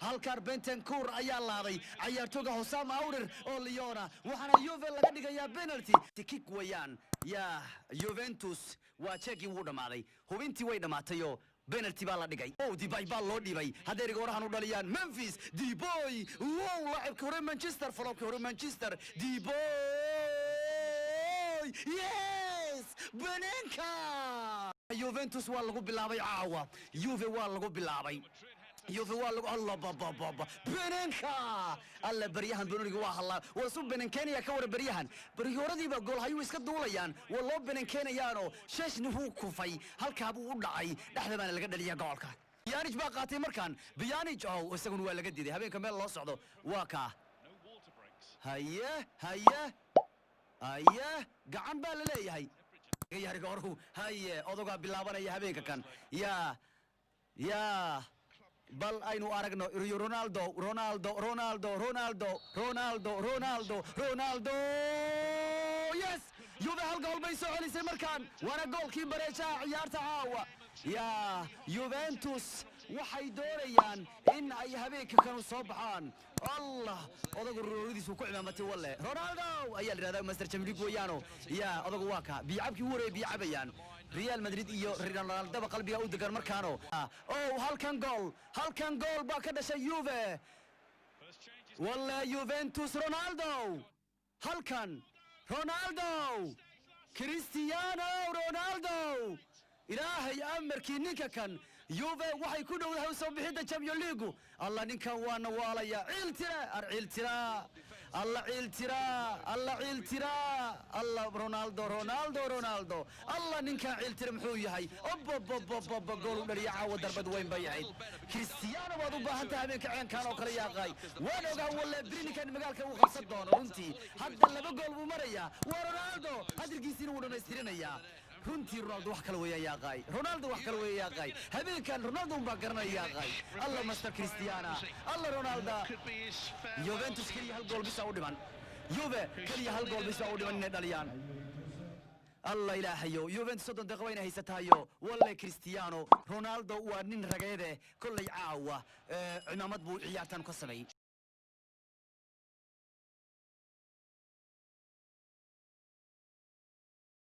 Halkaan Bentancur ayaa laaday cayaartooga Hosam Aurer oo Lyona, waxaana Juve laga dhigayaa penalty kick weeyaan. Yaa Juventus waa jeegii wuu dhammaaday, hubintii way dhammaatayoo penalty baa la dhigay. Oh, Depay baa loo dhibay. Hadday rigoorahan u dhaliyaan Memphis Depay, wow, laacibkii hore Manchester, falobkii hore Manchester, Depay, yes, Panenka. Juventus waa lagu bilaabay caawa, Juve waa lagu bilaabay, Juve waa lagu alla babababa Panenka. Alla baryahan benoniga waa hallaa, waa su benenkeenaya ka wara baryahan. Baryooradiiba goolhayuu iska duulayaan, waa loo benenkeenayaanoo Sheshni wuu kufay, halkaa buu u dhacay, dhexda baana laga dhaliya goolka. Pjanic baa qaatay markaan, Pjanic ow, isaguna waa laga diiday. Habeenka meel loo socdo waa kaa. Haye haye haye, gacan baa la leeyahay yarigooruhu. Haye, odogaa bilaabanaya habeenka kan. Yaa yaa, bal aynu aragno Ronaldo, Ronaldo, Ronaldo, Ronaldo, Ronaldo, Ronaldo, Ronaldo, yes! Juve hal gool bay soo celisay markaan, waana goolkii bareejaha ciyaarta caawa. Yaa Juventus waxay doonayaan in ay habeenka kanu soo baxaan. Allah, odagu rooradiisu ku cimaamatay walle. Ronaldo ayaa la yidhahdaa, master Champions League weeyaano. Yaa odagu waa ka biyacabkii ugu horeeyay, biyo cabayaan Real Madrid iyo Ronaldoba qalbiga u degan markaano. Oh, halkan gool, halkan gool baa ka dhashay Juve walle. Juventus, Ronaldo, halkan Ronaldo, Cristiano Ronaldo, ilaahay amarkii ninka kan. Juve waxay ku dhowdahay soo bixidda Champions League. Alla, ninkan waa nawaalaya, ciiltira, ar ciiltira, alla ciiltira, alla ciiltira, alla Ronaldo, Ronaldo, Ronaldo, alla ninkan ciiltira muxuu yahay? Obobobobobo, gool u dhaliya caawa, darbad weyn bay ahayd. Cristiano waad u baahan tahay habeenka ceenkan oo kale yaaqay. Waan ogaa walle beri ninkan magaalka uu qabsan doono. Runtii hadda 2 gool buu marayaa, waa Ronaldo, hadalkiisiina wuu dhammaystirinayaa. Runtii Ronaldo wax kale weeyaan yaaqay, Ronaldo wax kale weeyaan yaaqay. Habeenkan Ronaldo unbaa garanaya yaaqay. Alla master Cristiano, alla Ronaldo. Juventus keliya hal gool bisa u dhiman, Juve keliya hal gool bisa u dhiman inay dhaliyaan. Alla ilaahayo, Juventus 30 daqiiqo wayna haysatahayo walle. Cristiano Ronaldo waa nin rageede kollay caawa, cimaamad buu ciyaartan ka sameeyey.